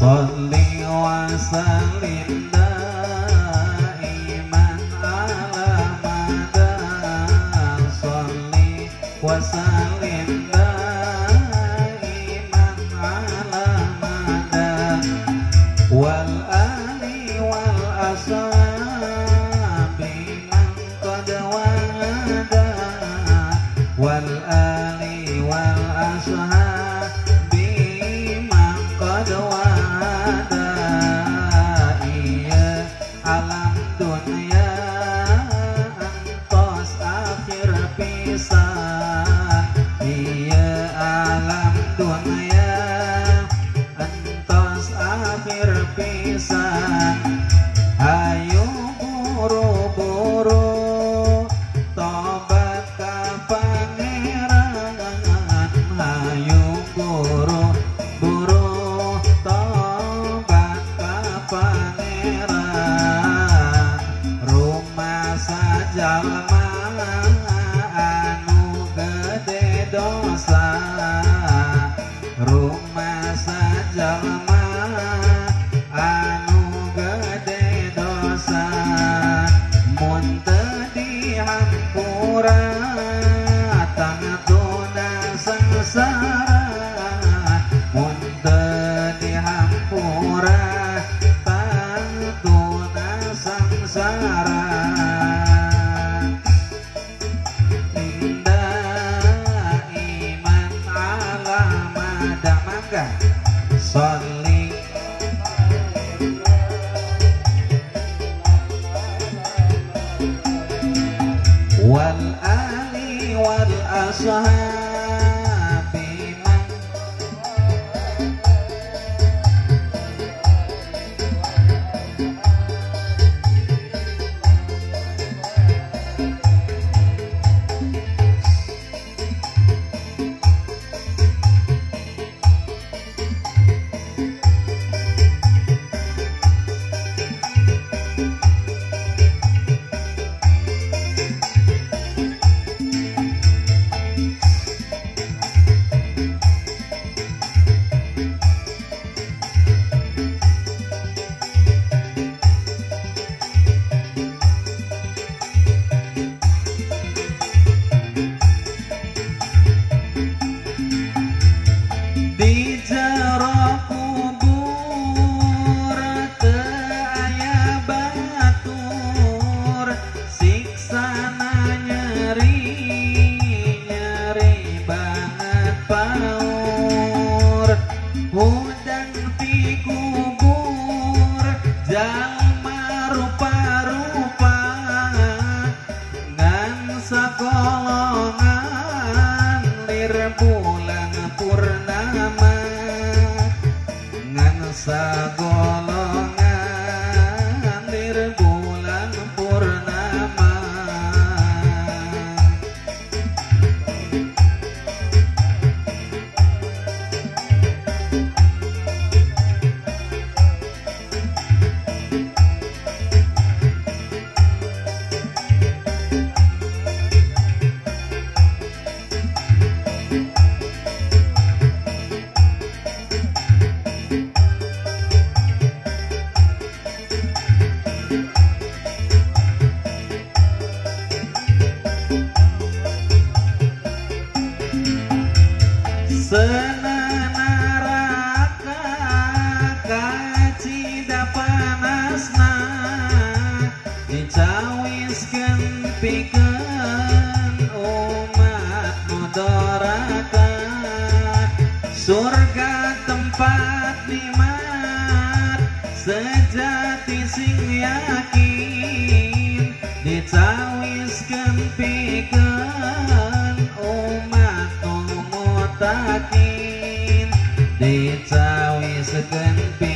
Sholli wa sallim daiman ala mada. Sholli wa sallim daiman ala mada. Wal ali wal ashabi man qad wada. Wal ali wal ashabi man qad wada. Iya alam dunya entos akhir pisan. Iya alam dunya entos akhir pisan. Ayo buru-buru tobat ka pangeran. Ayo buru-buru tobat ka pangeran. Rumah sajalma anu gede dosa. Rumah sajalma anu gede dosa. Mun teu dihampura tangtuna sangsara. Mun teu dihampura tangtuna sangsara. Indah iman ala mada mangga. Sholli wal ali wal ashabi man di jero kubur teu aya batur. Siksana nyeri nyeri banget paur. Hudang ti kubur jalma rupa-rupa. Ngan sagolongan lir bulan purnama. Ngan sagolongan lir bulan purnama. Sena neraka kacida panasna. Dicawiskeun pikeun umat nu doraka. Surga tempat nikmat sejati sing yakin. Dicawiskeun pikeun umat nu mutakin. Dicawiskeun pikeun